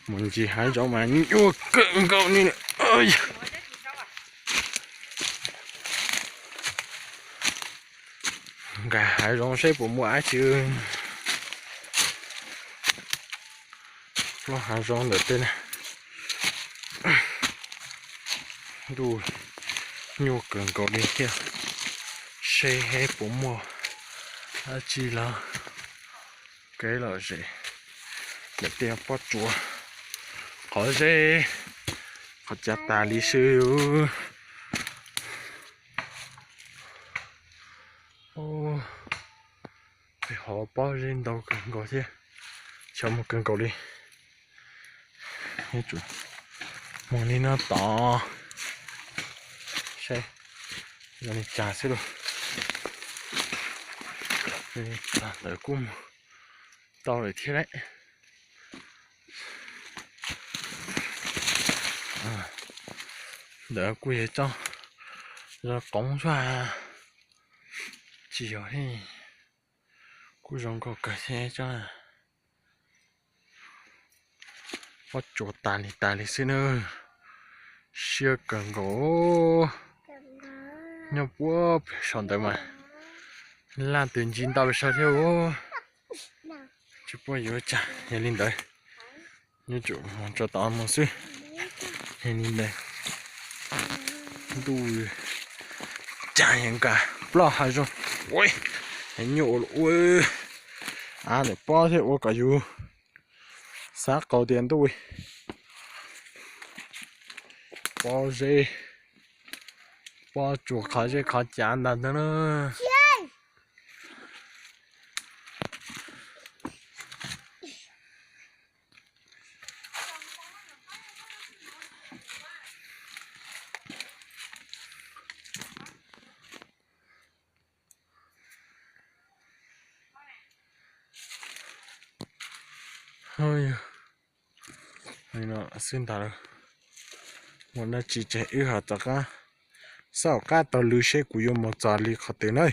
Mus ncig hav zoov mas nyuaj kawg nkaus li. Nkag hav zoov seb puas muaj dab tsi. Lub hav zoov ntawm tej na, ntuj nyuaj kawg nkaus li thiab. Seb puas muaj dab tsi los kev lom zem. Ntawm tej pob tsuas, qhov zeb, qhov cav tas li xwb. Peb hov pob zeb ntau kawg nkaus thiab, xyov muaj kawg nkaus li. Mus li no tod, saib zoo li cas xwb lauj. Ntawd kuj mus tau lawm thiab lauj. Ntawd kuj yog tsob zoo qoov xwb, tsis yog, kuj zoo nkauj kawg thiab tsob. Pob tsuas tas li tas li xwb na, siab kawg nkaus. Nyob puag pem saum ntawd mas laj tus ntsis ntau pes saw thiab. Tsis paub yuav ua cas, yog li ntawd nyob tsum mus tso tod mus xwb. Yog li ntawd ntuj cas yuav nkag ploj hav zoov, ua nyuaj ua luaj, av ntawm pob thiab ua kom yus xav qau tias ntuj, pob zeb, pob tsuas qhov zeb qhov cav ntag ntag na. Xwb ntag, ua dab tsi tseg wb ho rov qab, xav hauv qab taug lw seb kuv yuav mus txog li qhov twg na.